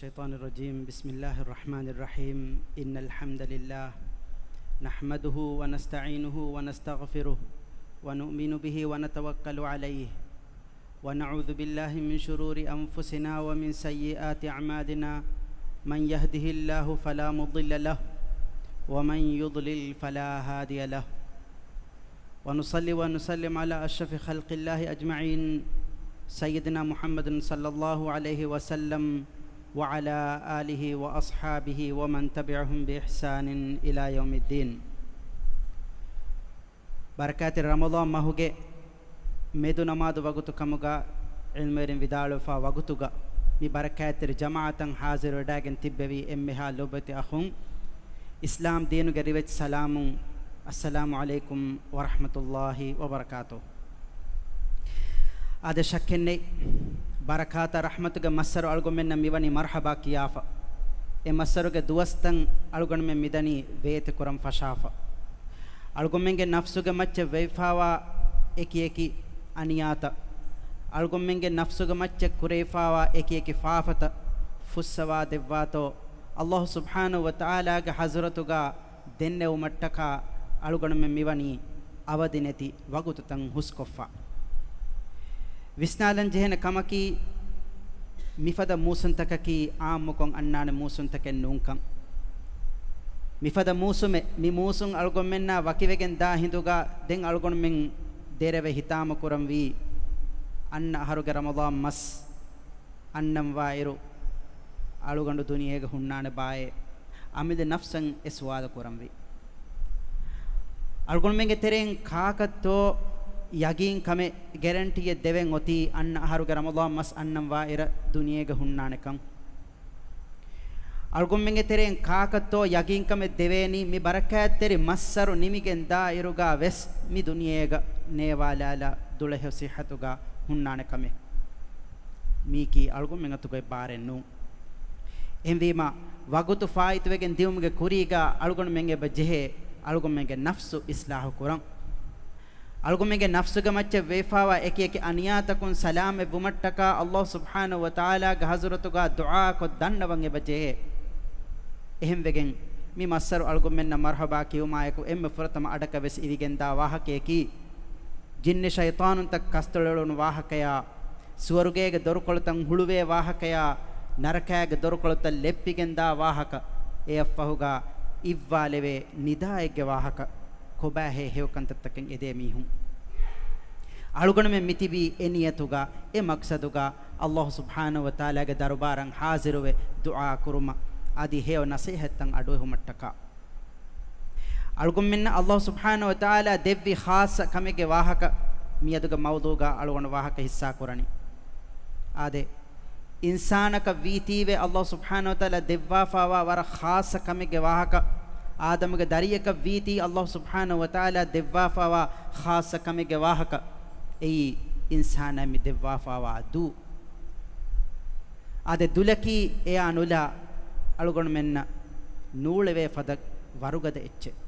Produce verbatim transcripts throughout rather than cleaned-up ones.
الشيطان الرجيم. بسم الله الرحمن الرحيم. إن الحمد لله نحمده ونستعينه ونستغفره ونؤمن به ونتوكل عليه ونعوذ بالله من شرور أنفسنا ومن سيئات أعمالنا. من يهده الله فلا مضل له ومن يضلل فلا هادي له. ونصلي ونسلم على أشرف خلق الله أجمعين سيدنا محمد صلى الله عليه وسلم وعلى آله وأصحابه ومن تبعهم بإحسان إلى يوم الدين. ބަރަކާތްތެރި ރަމަޟާން މަހުގެ މެދު ނަމާދު ވަގުތު ކަމުގަ ޢިލްމުވެރިން ވިދާޅުވެފާ ވަގުތުގަ މި ބަރަކާތްތެރި ޖަމާޢަތަށް ޙާޟިރުވެޑާގެން ތިއްބެވި އެންމެހާ ލޯބިވެތި އަޚުން، އިސްލާމް ދީނުގެ ރިވެތި ސަލާމުން، އައްސަލާމު ޢަލައިކުމް ވަރަޙްމަތުﷲި ވަބަރަކާތުހު. އާދެ، ޝައްކެއްނެތް، ބަރަކާތާ ރަޙްމަތުގެ މައްސަރު އަޅުގަނޑުމެންނަށް މިވަނީ މަރްޙަބާ ކިޔާފަ. އެ މައްސަރުގެ ދުވަސްތައް އަޅުގަނޑުމެން މިދަނީ ވޭތެއް ކުރަން ފަށާފަ. އަޅުގަނޑުމެންގެ ނަފްސުގެ މައްޗަށް ވެވިފާވާ އެކިއެކި އަނިޔާތައް، އަޅުގަނޑުމެންގެ ނަފްސުގެ މައްޗަށް ކުރެވިފާވާ އެކިއެކި ފާފަތައް ފުއްސަވާ ދެއްވާތޯ، އަﷲ ސުބްޙާނަހޫ ވަތަޢާލާގެ ޙަޟްރަތުގަ ދެންނެވުމަށްޓަކާ އަޅުގަނޑުމެން މިވަނީ އަވަދިނެތި ވަގުތުތައް ހުސްކޮށްފަ. ވިސްނާލަން ޖެހޭނެ ކަމަކީ، މިފަދަ މޫސުންތަކަކީ ޢާއްމުކޮށް އަންނާނެ މޫސުންތަކެއް ނޫންކަން. މިފަދަ މޫސުމެއް، މި މޫސުން އަޅުގަނޑުމެންނާ ވަކިވެގެން ދާ ހިނދުގަ ދެން އަޅުގަނޑުމެން ދެރަވެ ހިތާމަކުރަންވީ، އަންނަ އަހަރުގެ ރަމަޟާން މަސް އަންނަންވާއިރު، އަޅުގަނޑު ދުނިޔޭގަ ހުންނާނެ ބާއޭ؟ އަމިއްލަ ނަފްސަށް އެ ސުވާލު ކުރަންވީ. އަޅުގަނޑުމެންގެ ތެރެއިން ކާކަށްތޯ ޔަގީން ކަމެއް، ގެރެންޓީއެއް ދެވެން އޮތީ އަންނަ އަހަރުގެ ރަމަޟާން މަސް އަންނަންވާއިރަށް ދުނިޔޭގަ ހުންނާނެކަން؟ އަޅުގަނޑުމެންގެ ތެރެއިން ކާކަށްތޯ ޔަގީންކަމެއް ދެވޭނީ، މި ބަރަކާތްތެރި މައްސަރު ނިމިގެން ދާއިރުގަ ވެސް މި ދުނިޔޭގަ ނޭވާލާލާ ދުޅަހެޔޮ ޞިއްޙަތުގަ ހުންނާނެ ކަމެއް؟ މީކީ އަޅުގަނޑުމެން އަތުގައި ބާރެއް ނޫން. އެހެންވީމަ، ވަގުތު ފާއިތުވެގެން ދިއުމުގެ ކުރީގަ އަޅުގަނޑުމެން އެބަ ޖެހޭ، އަޅުގަނޑުމެންގެ ނަފްސު އިޞްލާޙު ކުރަން. އަޅުގަނޑުމެންގެ ނަފްސުގެ މައްޗަށް ވެފާވާ އެކިއެކި އަނިޔާތަކުން ސަލާމަތްވުމަށްޓަކާ އަﷲ ސުބްޙާނަހޫ ވަތަޢާލާގެ ޙަޟްރަތުގަ ދުޢާކޮށް ދަންނަވަން އެބަ ޖެހޭ. އެހެންވެގެން، މި މައްސަރު އަޅުގަނޑުމެންނަށް މަރްޙަބާ ކިޔުމާއެކު އެންމެ ފުރަތަމަ އަޑަކަށް ވެސް އިވިގެންދާ ވާހަކަޔަކީ، ޖިންނި ޝައިޠާނުންތައް ކަސްތޮޅެޅުނު ވާހަކަޔާ، ސުވަރުގޭގެ ދޮރުކޮޅުތައް ހުޅުވޭ ވާހަކަޔާ، ނަރަކާގެ ދޮރުކޮޅުތައް ލެއްޕިގެންދާ ވާހަކަ، އެއަށްފަހުގަ އިއްވާލެވޭ ނިދާއެއްގެ ވާހަކަ، ކޮބާހޭ ހެޔޮކަންތައްތަކެއް އެދޭ މީހުން؟ އަޅުގަނޑުމެން މިތިބީ އެ ނިޔަތުގަ، އެ މަޤްޞަދުގަ، އަﷲ ސުބްޙާނަހޫ ވަތަޢާލާގެ ދަރުބާރަށް ޙާޟިރުވެ ދުޢާ ކުރުމަށް، އަދި ހެޔޮ ނަޞޭޙަތްތައް އަޑުއެހުމަށްޓަކާ. އަޅުގަނޑުމެންނަށް އަﷲ ސުބްޙާނަހޫ ވަތަޢާލާ ދެއްވި ޚާއްޞަ ކަމެއްގެ ވާހަކަ މިއަދުގެ މައުޟޫޢުގަ އަޅުގަނޑު ވާހަކަ ޙިއްޞާ ކުރަނީ. އާދެ، އިންސާނަކަށް ވީތީވެ އަﷲ ސުބްޙާނަހޫ ވަތަޢާލާ ދެއްވާފާވާ ވަރަށް ޚާއްޞަ ކަމެއްގެ ވާހަކަ، އާދަމުގެ ދަރިޔަކަށް ވީތީ އަﷲ ސުބްޙާނަހޫ ވަތަޢާލާ ދެއްވާފާވާ ޚާއްޞަ ކަމެއްގެ ވާހަކަ، އެއީ އިންސާނާ މި ދެއްވާފާވާ ދޫ. އާދެ، ދުލަކީ އެޔާ ނުލާ އަޅުގަނޑުމެންނަށް ނޫޅެވޭ ފަދަ ވަރުގަދަ އެއްޗެއް.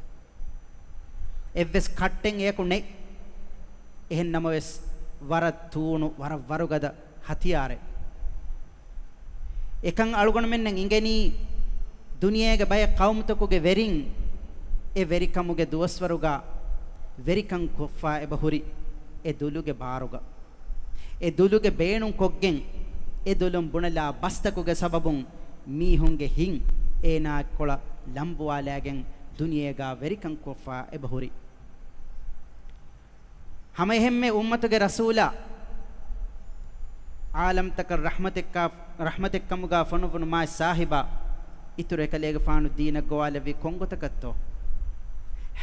އެއްވެސް ކައްޓެއް އެޔަކު ނެތް. އެހެން ނަމަވެސް، ވަރަށް ތޫނު، ވަރަށް ވަރުގަދަ ހަތިޔާރެއް. އެކަން އަޅުގަނޑުމެންނަށް އިނގެނީ، ދުނިޔޭގެ ބައެއް ޤައުމުތަކުގެ ވެރިން އެ ވެރިކަމުގެ ދުވަސްވަރުގަ ވެރިކަން ކޮށްފާ އެބަ ހުރި އެ ދުލުގެ ބާރުގަ. އެ ދުލުގެ ބޭނުން ކޮށްގެން، އެ ދުލުން ބުނެލާ ބަސްތަކުގެ ސަބަބުން މީހުންގެ ހިތް އޭނާއަށް ކޮޅަށް ލަނބުވާލާގެން ދުނިޔޭގަ ވެރިކަން ކޮށްފާ އެބަ ހުރި. ހަމައެހެންމެ އުއްމަތުގެ ރަސޫލާ، ޢާލަމްތަކަށް ރަޙްމަތެއްކާ، ރަޙްމަތެއްކަމުގަ ފޮނުއްވުނު މާތް ސާހިބާ، އިތުރު އެކަލޭގެފާނު ދީނަށް ގޮވާލެއްވީ ކޮންގޮތަކަށްތޯ؟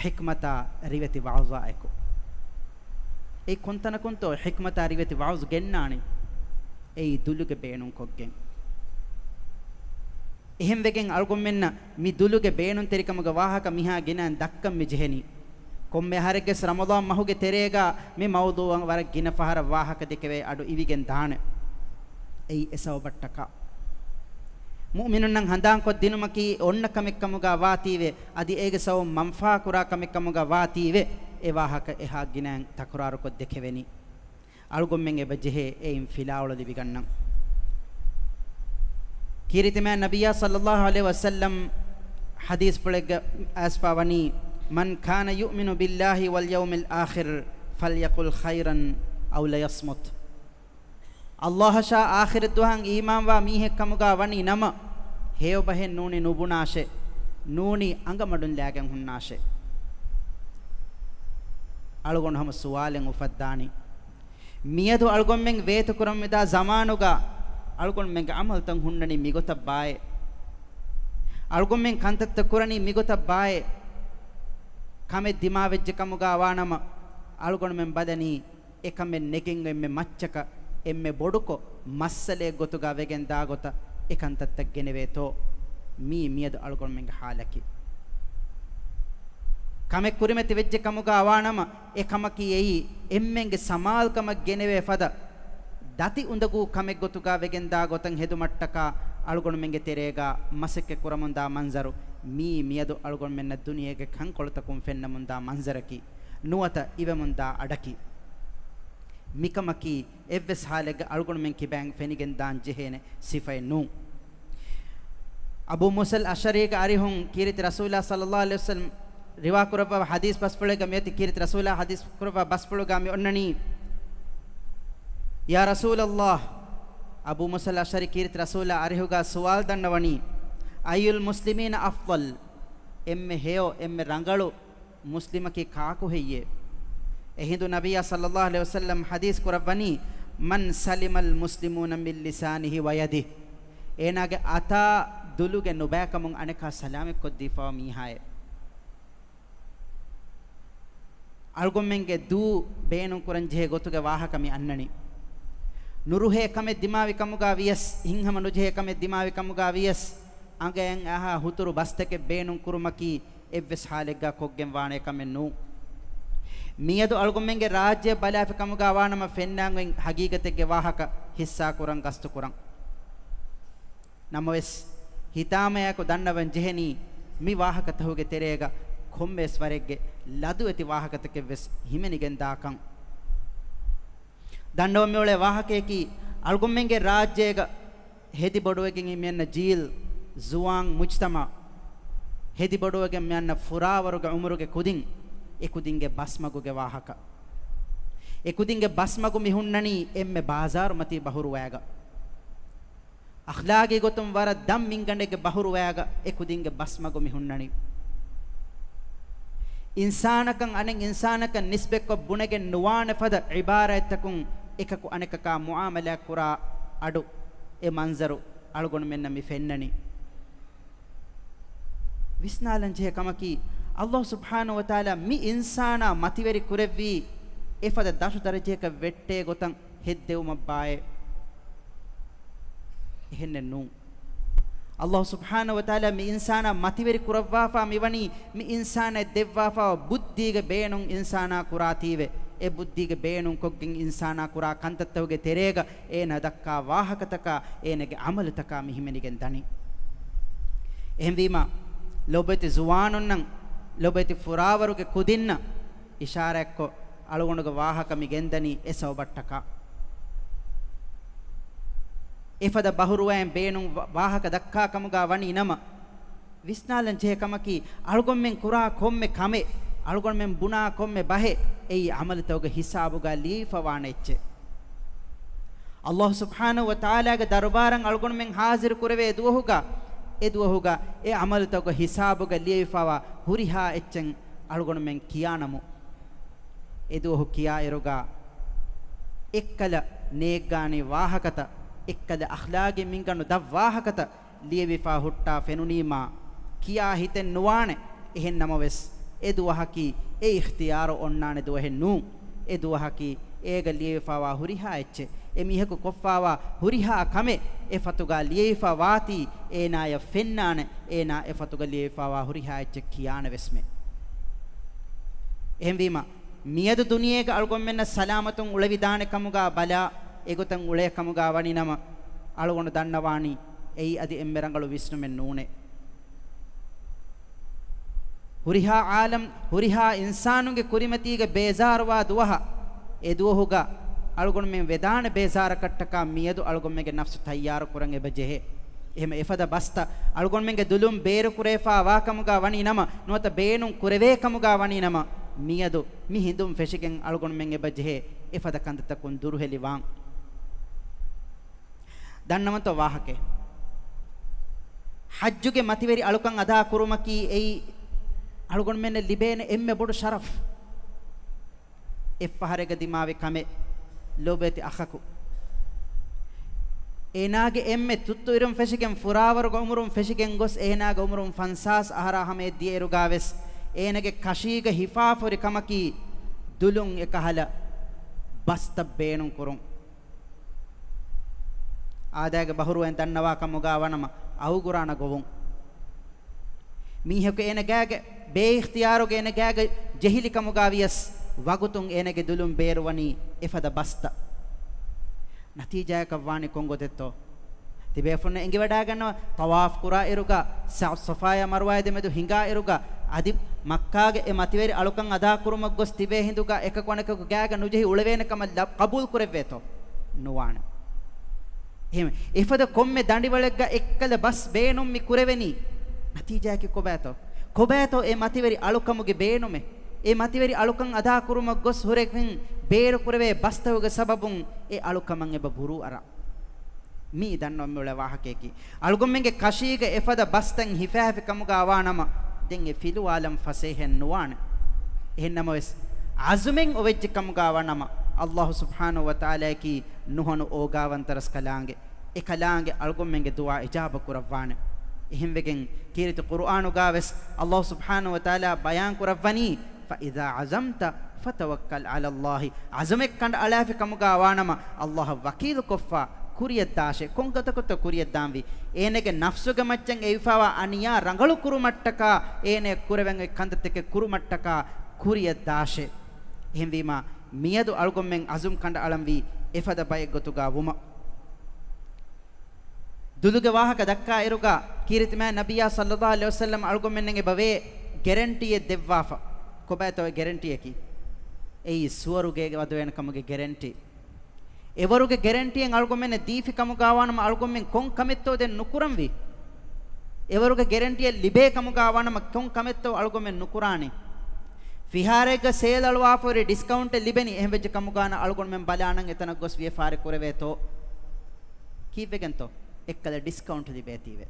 ޙިކްމަތާ ރިވެތި ވަޢުޒާއެކު. އެއީ ކޮންތަނަކުންތޯ ޙިކްމަތާ ރިވެތި ވަޢުޒު ގެންނާނީ؟ އެއީ ދުލުގެ ބޭނުންކޮށްގެން. އެހެންވެގެން އަޅުގަނޑުމެންނަށް މި ދުލުގެ ބޭނުންތެރިކަމުގެ ވާހަކަ މިހާ ގިނައިން ދައްކަން މި ޖެހެނީ. ކޮންމެ އަހަރެއްގެސް ރަމަޟާން މަހުގެ ތެރޭގަ މި މައުޟޫޢަށް ވަރަށް ގިނަ ފަހަރަށް ވާހަކަ ދެކެވޭ އަޑު އިވިގެން ދާނެ. އެއީ އެ ސަބަބަށްޓަކާ. މުއުމިނުންނަށް ހަނދާންކޮށް ދިނުމަކީ އޮންނަ ކަމެއްކަމުގަ ވާތީވެ، އަދި އޭގެ ސަބަބުން މަންފާ ކުރާ ކަމެއްކަމުގަ ވާތީވެ، އެ ވާހަކަ އެހާ ގިނައިން ތަކުރާރުކޮށް ދެކެވެނީ. އަޅުގަނޑުމެން އެބަ ޖެހޭ އެއިން ފިލާވަޅު ލިބިގަންނަން. ކީރިތިމާ ނަބިއްޔާ ޞައްލައްލާހު ޢަލައިހި ވަސައްލަމް ޙަދީޘްފުޅެއްގަ އައިސްފާ ވަނީ، "من كان يؤمن بالله واليوم الآخر فليقل خيرا أو ليصمت." ﷲ އަށާ އާޚިރަތްދުވަހަށް އީމާންވާ މީހެއް ކަމުގަ ވަނީ ނަމަ، ހެޔޮބަހެއް ނޫނީ ނުބުނާށޭ، ނޫނީ އަނގަމަޑުން ލާގެން ހުންނާށޭ. އަޅުގަނޑު ހަމަ ސުވާލެއް އުފައްދާނީ. މިއަދު އަޅުގަނޑުމެން ވޭތުކުރަމުންދާ ޒަމާނުގަ އަޅުގަނޑުމެންގެ ޢަމަލުތައް ހުންނަނީ މިގޮތަށް ބާއޭ؟ އަޅުގަނޑުމެން ކަންތައްތައް ކުރަނީ މިގޮތަށް ބާއޭ؟ ކަމެއް ދިމާވެއްޖެ ކަމުގަ ވާނަމަ، އަޅުގަނޑުމެން ބަލަނީ، އެކަމެއް ނެގެން އެންމެ މައްޗަކަށް، އެންމެ ބޮޑުކޮށް، މައްސަލައެއް ގޮތުގަ ވެގެން ދާ ގޮތަށް އެ ކަންތައްތައް ގެނެވޭތޯ؟ މީ މިއަދު އަޅުގަނޑުމެންގެ ޙާލަކީ. ކަމެއް ކުރިމަތި ވެއްޖެ ކަމުގަ ވާނަމަ، އެ ކަމަކީ އެއީ އެންމެންގެ ސަމާލުކަމަށް ގެނެވޭ ފަދަ ދަތި އުނދަގޫ ކަމެއް ގޮތުގަ ވެގެން ދާ ގޮތަށް ހެދުމަށްޓަކާ އަޅުގަނޑުމެންގެ ތެރޭގަ މަސައްކަތް ކުރަމުންދާ މަންޒަރު، މީ މިއަދު އަޅުގަނޑުމެންނަށް ދުނިޔޭގެ ކަންކޮޅުތަކުން ފެންނަމުންދާ މަންޒަރަކީ. ނުވަތަ އިވެމުންދާ އަޑަކީ. މިކަމަކީ އެއްވެސް ޙާލެއްގަ އަޅުގަނޑުމެން ކިބައިން ފެނިގެންދާން ޖެހޭނެ ސިފައެއް ނޫން. އަބޫ މޫސަލް އަޝްޢަރީގެ އަރިހުން ކީރިތި ރަސޫލާ ޞައްލައްލާހު ޢަލައިހި ވަސައްލަމް ރިވާ ކުރައްވާ ޙަދީޘް ބަސްފުޅެއްގަ މިއޮތީ، ކީރިތި ރަސޫލާ ޙަދީޘް ކުރައްވާ ބަސްފުޅުގަ މި އޮންނަނީ، "يا رسول الله." އަބޫ މޫސަލް އަޝްޢަރީ ކީރިތި ރަސޫލާ އަރިހުގަ ސުވާލު ދަންނަވަނީ، "أي المسلمين أفضل؟" އެންމެ ހެޔޮ، އެންމެ ރަނގަޅު މުސްލިމަކީ ކާކު ހެއްޔޭ؟ އެހިނދު ނަބިއްޔާ ޞައްލައްލާހު ޢަލައިހި ވަސައްލަމް ޙަދީޘް ކުރައްވަނީ، "من سلم المسلمون من لسانه ويده." އޭނާގެ އަތާ ދުލުގެ ނުބައިކަމުން އަނެކާ ސަލާމަތްކޮށްދީފަވާ މީހާއޭ. އަޅުގަނޑުމެންގެ ދޫ ބޭނުން ކުރަން ޖެހޭ ގޮތުގެ ވާހަކަ މި އަންނަނީ. ނުރުހޭ ކަމެއް ދިމާވި ކަމުގަ ވިޔަސް، ހިތްހަމަ ނުޖެހޭ ކަމެއް ދިމާވި ކަމުގަ ވިޔަސް، އަނގައަށް އަހާ ހުތުރު ބަސްތަކެއް ބޭނުން ކުރުމަކީ އެއްވެސް ޙާލެއްގަ ކޮށްގެން ވާނެ ކަމެއް ނޫން. މިއަދު އަޅުގަނޑުމެންގެ ރާއްޖެ ބަލާފި ކަމުގަ ވާނަމަ ފެންނާން އޮތް ޙަޤީޤަތެއްގެ ވާހަކަ ޙިއްޞާ ކުރަން ގަސްތު ކުރަން. ނަމަވެސް، ހިތާމަޔާއެކު ދަންނަވަން ޖެހެނީ، މި ވާހަކަތަހުގެ ތެރޭގަ ކޮންމެވެސް ވަރެއްގެ ލަދުވެތި ވާހަކަތަކެއްވެސް ހިމެނިގެން ދާކަން. ދަންނަވަން މިއުޅޭ ވާހަކަޔަކީ، އަޅުގަނޑުމެންގެ ރާއްޖޭގަ ހެދި ބޮޑުވެގެން މިއަންނަ ޖީލް، ޒުވާން މުޖްތަމަޢު، ހެދި ބޮޑުވެގެން މިއަންނަ ފުރާވަރުގެ ޢުމުރުގެ ކުދިން، އެ ކުދިންގެ ބަސްމަގުގެ ވާހަކަ. އެ ކުދިންގެ ބަސްމަގު މި ހުންނަނީ އެންމެ ބާޒާރުމަތީ ބަހުރުވައިގަ. އަޚްލާގީ ގޮތުން ވަރަށް ދަށް މިންގަނޑެއްގެ ބަހުރުވައިގަ އެ ކުދިންގެ ބަސްމަގު މި ހުންނަނީ. އިންސާނަކަށް އަނެއް އިންސާނަކަށް ނިސްބަތްކޮށް ބުނެގެން ނުވާނެ ފަދަ ޢިބާރާތްތަކުން އެކަކު އަނެކަކާ މުޢާމަލާތް ކުރާ އަޑު، އެ މަންޒަރު އަޅުގަނޑުމެންނަށް މި ފެންނަނީ. ވިސްނާލަން ޖެހޭ ކަމަކީ، ﷲ ސުބްޙާނަހޫ ވަތަޢާލާ މި އިންސާނާ މަތިވެރި ކުރެއްވީ އެފަދަ ދަށު ދަރަޖައަކަށް ވެއްޓޭ ގޮތަށް ހެއްދެވުމަށްބާއޭ؟ އެހެންނެއް ނޫން. ﷲ ސުބްޙާނަހޫ ވަތަޢާލާ މި އިންސާނާ މަތިވެރި ކުރައްވާފާ މިވަނީ، މި އިންސާނާ ދެއްވާފާ ބުއްދީގެ ބޭނުން އިންސާނާ ކުރާތީވެ، އެ ބުއްދީގެ ބޭނުން ކޮށްގެން އިންސާނާ ކުރާ ކަންތައްތަކުގެ ތެރޭގަ އޭނާ ދައްކާ ވާހަކަތަކާ، އޭނާގެ ޢަމަލުތަކާ މި ހިމެނިގެން ދަނީ. އެހެންވީމާ، ލޮބުވެތި ޒުވާނުންނަށް، ލޮބުވެތި ފުރާވަރުގެ ކުދިންނަށް އިޝާރާތްކޮށް، އަޅުގަނޑުގެ ވާހަކަ މި ގެންދަނީ އެ ސަބަބަށްޓަކާ. އެފަދަ ބަހުރުވައިން ބޭނުން ވާ-، ވާހަކަ ދައްކާ ކަމުގަ ވަނީ ނަމަ، ވިސްނާލަން ޖެހޭ ކަމަކީ، އަޅުގަނޑުމެން ކުރާ ކޮންމެ ކަމެއް، އަޅުގަނޑުމެން ބުނާ ކޮންމެ ބަހެއް، އެއީ ޢަމަލުތަކުގެ ހިސާބުގަ ލިޔެވިފަވާނެ އެއްޗެއް. ﷲ ސުބްޙާނަހޫ ވަތަޢާލާގެ ދަރުބާރަށް އަޅުގަނޑުމެން ޙާޟިރު ކުރެވޭ ދުވަހުގަ، އެ ދުވަހުގަ އެ ޢަމަލުތަކުގެ ހިސާބުގަ ލިޔެވިފަވާ ހުރިހާ އެއްޗެއް އަޅުގަނޑުމެން ކިޔާނަމު، އެ ދުވަހު ކިޔާއިރުގަ އެއްކަލަ ނޭއްގާނީ ވާހަކަތައް، އެއްކަލަ އަޚްލާގީ މިންގަނޑު ދަށް ވާހަކަތައް ލިޔެވިފާ ހުއްޓާ ފެނުނީމާ، ކިޔާ ހިތެއް ނުވާނެ. އެހެން ނަމަވެސް، އެ ދުވަހަކީ އެ އިޚްތިޔާރު އޮންނާނެ ދުވަހެއް ނޫން. އެ ދުވަހަކީ އޭގަ ލިޔެވިފާވާ ހުރިހާ އެއްޗެއް، އެ މީހަކު ކޮށްފާވާ ހުރިހާ ކަމެއް އެ ފަތުގަ ލިޔެވިފާ ވާތީ، އޭނާޔަށް ފެންނާނެ، އޭނާ އެ ފަތުގަ ލިޔެވިފާވާ ހުރިހާ އެއްޗެއް ކިޔާނެ ވެސްމެ. އެހެންވީމަ، މިއަދު ދުނިޔޭގަ އަޅުގަނޑުމެންނަށް ސަލާމަތުން އުޅެވިދާނެ ކަމުގަ ބަލާ، އެގޮތަށް އުޅޭ ކަމުގަ ވަނި ނަމަ، އަޅުގަނޑު ދަންނަވާނީ އެއީ އަދި އެންމެ ރަނގަޅު ވިސްނުމެއް ނޫނޭ. ހުރިހާ ޢާލަމް، ހުރިހާ އިންސާނުންގެ ކުރިމަތީގަ ބޭޒާރުވާ ދުވަހަށް، އެ ދުވަހުގަ އަޅުގަނޑުމެން ވެދާނެ ބޭޒާރަކަށްޓަކާ މިއަދު އަޅުގަނޑުމެންގެ ނަފްސު ތައްޔާރު ކުރަން އެބަ ޖެހޭ. އެހެމަ އެފަދަ ބަސްތައް އަޅުގަނޑުމެންގެ ދުލުން ބޭރުކުރެވިފާ ވާކަމުގަ ވަނީ ނަމަ، ނުވަތަ ބޭނުން ކުރެވޭ ކަމުގަ ވަނީ ނަމަ، މިއަދު މި ހިނދުން ފެށިގެން އަޅުގަނޑުމެން އެބަ ޖެހޭ އެފަދަ ކަންތައްތަކުން ދުރުހެލިވާން. ދަންނަވަންތޯ ވާހަކައެއް؟ ޙައްޖުގެ މަތިވެރި އަޅުކަން އަދާ ކުރުމަކީ އެއީ އަޅުގަނޑުމެންނަށް ލިބޭނެ އެންމެ ބޮޑު ޝަރަފް. އެއްފަހަރެއްގަ ދިމާވި ކަމެއް ލޯބިވެތި އަޚަކު، އޭނާގެ އެންމެ ތުއްތުއިރުން ފެށިގެން ފުރާވަރުގެ އުމުރުން ފެށިގެން ގޮސް އޭނާގެ އުމުރުން ފަންސާސް އަހަރާ ހަމަޔަށް ދިޔައިރުގަ ވެސް އޭނާގެ ކަށީގަ ހިފާފަހުރި ކަމަކީ ދުލުން އެކަހަލަ ބަސްތައް ބޭނުން ކުރުން. އާދައިގެ ބަހުރުވައިން ދަންނަވާ ކަމުގަ ވާނަމަ އައުގުރާނަ ގޮވުން. މީހަކު އޭނަ ގާގެ ބޭއިޚްތިޔާރުގެ އޭނަ ގާގެ ޖެހިލި ކަމުގަ ވިޔަސް ވަގުތުން އޭނަގެ ދުލުން ބޭރުވަނީ އެފަދަ ބަސްތައް. ނަތީޖާއަކަށް ވާނީ ކޮން ގޮތެއްތޯ؟ ތިބޭފުންނަށް އެނގިވަޑައިގަންނަވާ، ޠަވާފް ކުރާ އިރުގަ، ޞަ-، ޞަފާޔާ މަރުވާއާ ދެމެދު ހިނގާ އިރުގަ، އަދި މައްކާގެ އެ މަތިވެރި އަޅުކަން އަދާ ކުރުމަށް ގޮސް ތިބޭ ހިނދުގަ އެކަކު އަނެކަކު ގާގަ ނުޖެހި އުޅެވޭނެ ކަމަށް ލަ-، ޤަބޫލު ކުރެވޭތޯ؟ ނުވާނެ. އެހެން އެފަދަ ކޮންމެ ދަނޑިވަޅެއްގަ އެއްކަލަ ބަސް ބޭނުން މި ކުރެވެނީ. ނަތީޖާއަކީ ކޮބާތޯ؟ ކޮބާތޯ އެ މަތިވެރި އަޅުކަމުގެ ބޭނުމެއް؟ އެ މަތިވެރި އަޅުކަން އަދާ ކުރުމަށް ގޮސް ހުރެގެން ބޭރު ކުރެވޭ ބަސްތަކުގެ ސަބަބުން އެ އަޅުކަމަށް އެބަ ބުރޫއަރާ. މީ ދަންނަވަން މިއުޅޭ ވާހަކަޔަކީ، އަޅުގަނޑުމެންގެ ކަށީގަ އެފަދަ ބަސްތައް ހިފާފި ކަމުގަ ވާނަމަ، ދެން އެ ފިލުވާލަން ފަސޭހައެއް ނުވާނެ. އެހެން ނަމަވެސް، އަޒުމެއް އޮވެއްޖެ ކަމުގަ ވާނަމަ، ﷲ ސުބްޙާނަހޫ ވަތަޢާލާއަކީ ނުހަނު އޯގާވަންތަ ރަސްކަލާނގެ، އެކަލާނގެ އަޅުގަނޑުމެންގެ ދުޢާ އިޖާބަ ކުރައްވާނެ. އެހެންވެގެން، ކީރިތި ޤުރުއާނުގަ ވެސް ﷲ ސުބްޙާނަހޫ ވަތަޢާލާ ބަޔާން ކުރައްވަނީ، فإذا عزمت فتوكل على الله. އަޒުމެއް ކަނޑައަޅާފި ކަމުގަ ވާނަމަ، ﷲ އަށް ވަކީލުކޮށްފަ ކުރިއަށް ދާށޭ. ކޮން ގޮތަކުތޯ ކުރިއަށް ދާންވީ؟ އޭނަގެ ނަފްސުގެ މައްޗަށް އެވިފައިވާ އަނިޔާ ރަނގަޅު ކުރުމަށްޓަކާ، އޭނަ ކުރެވެން އޮތް ކަންތައްތަކެއް ކުރުމަށްޓަކާ ކުރިއަށް ދާށޭ. އެހެންވީމާ، މިއަދު އަޅުގަނޑުމެން އަޒުމް ކަނޑައަޅަންވީ އެފަދަ ބައެއް ގޮތުގަ ވުމަށް. ދުލުގެ ވާހަކަ ދައްކާ އިރުގަ، ކީރިތި މާތް ނަބިއްޔާ ޞައްލައްލާހު ޢަލައިހި ވަސައްލަމް އަޅުގަނޑުމެންނަށް އެބަވޭ ގެރެންޓީއެއް ދެއްވާފަ. ކޮބާތޯ އެ ގެރެންޓީއަކީ؟ އެއީ ސުވަރުގޭގެ ވަދެވޭނެ ކަމުގެ ގެރެންޓީ. އެވަރުގެ ގެރެންޓީއެއް އަޅުގަނޑުމެންނަށް ދީފި ކަމުގަ ވާނަމަ، އަޅުގަނޑުމެން ކޮން ކަމެއްތޯ ދެން ނުކުރަންވީ؟ އެވަރުގެ ގެރެންޓީއެއް ލިބޭ ކަމުގަ ވާނަމަ، ކޮން ކަމެއްތޯ އަޅުގަނޑުމެން ނުކުރާނީ؟ ފިހާރައެއްގަ ސޭލް އަޅުވާފަ ހުރި ޑިސްކައުންޓެއް ލިބެނީ. އެހެން ވެއްޖެ ކަމުގަ ވާނަމަ، އަޅުގަނޑުމެން ބަލާނަން އެތަނަށް ގޮސް ވިޔަފާރި ކުރެވޭތޯ؟ ކީއްވެގެންތޯ؟ އެއްކަލަ ޑިސްކައުންޓް ލިބޭތީވެ.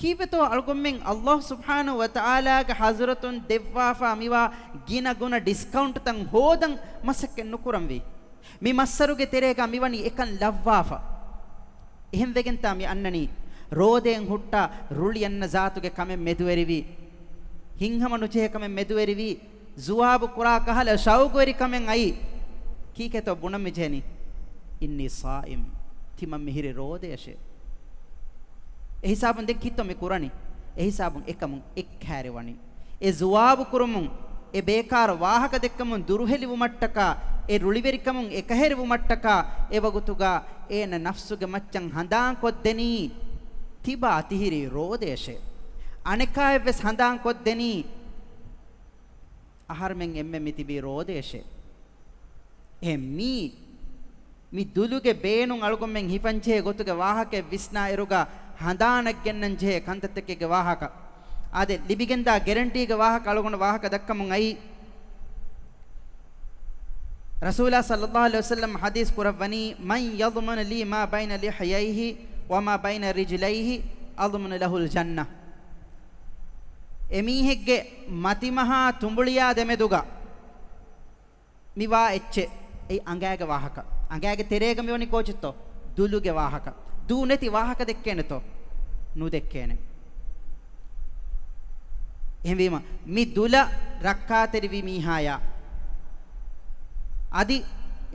ކީއްވެތޯ އަޅުގަނޑުމެން ﷲ ސުބްޙާނަހޫ ވަތަޢާލާގެ ޙަޟްރަތުން ދެއްވާފަ މިވާ ގިނަ ގުނަ ޑިސްކައުންޓްތައް ހޯދަން މަސައްކަތް ނުކުރަންވީ؟ މި މައްސަރުގެ ތެރޭގަ މިވަނީ އެކަން ލައްވާފަ. އެހެންވެގެންތާ މި އަންނަނީ؟ ރޯދައިން ހުއްޓާ ރުޅި އަންނަ ޒާތުގެ ކަމެއް މެދުވެރިވީ، ހިތްހަމަ ނުޖެހޭ ކަމެއް މެދުވެރިވީ، ޒުވާބު ކުރާ ކަހަލަ ޝައުގުވެރިކަމެއް އައީ. ކީކޭތޯ ބުނަން މިޖެހެނީ؟ إني صائم. ތިމަން މިހިރީ ރޯދަޔަށޭ. އެހިސާބުން ދެން ކީއްތޯ މި ކުރަނީ؟ އެހިސާބުން އެކަމުން އެއްކައިރިވަނީ. އެ ޒުވާބު ކުރުމުން، އެ ބޭކާރު ވާހަކަ ދެއްކަމުން ދުރުހެލިވުމަށްޓަކާ، އެ ރުޅިވެރިކަމުން އެކަހެރިވުމަށްޓަކާ، އެވަގުތުގަ އޭނަ ނަފްސުގެ މައްޗަށް ހަނދާންކޮށްދެނީ ތިބާ ތިހިރީ ރޯދަޔަށޭ. އަނެކާއެއްވެސް ހަނދާންކޮށްދެނީ އަހަރުމެން އެންމެ މިތިބީ ރޯދަޔަށޭ. އެހެން މީ، މި ދުލުގެ ބޭނުން އަޅުގަނޑުމެން ހިފަންޖެހޭ ގޮތުގެ ވާހަކައެއް ވިސްނާ އިރުގަ ހަނދާނަށް ގެންނަންޖެހޭ ކަންތައްތަކެއްގެ ވާހަކަ. އާދެ، ލިބިގެންދާ ގެރެންޓީގެ ވާހަކަ އަޅުގަނޑު ވާހަކަ ދައްކަމުން އައީ. ރަސޫލާ ޞައްލައްލާހު ޢަލައިހި ވަސައްލަމް ޙަދީޘް ކުރައްވަނީ، من يضمن لي ما بين لحييه وما بين رجليه أضمن له الجنة. އެމީހެއްގެ މަތިމަހާ ތުނބުޅިޔާ ދެމެދުގަ މިވާ އެއްޗެއް، އެއީ އަނގައިގެ ވާހަކަ. އަނގައިގެ ތެރޭގަ މިވަނީ ކޯޗެއްތޯ؟ ދުލުގެ ވާހަކަ. ދޫ ނެތި ވާހަކަ ދެއްކޭނެތޯ؟ ނުދެއްކޭނެ. އެހެންވީމަ، މި ދުލަށް ރައްކާތެރިވި މީހާޔާ، އަދި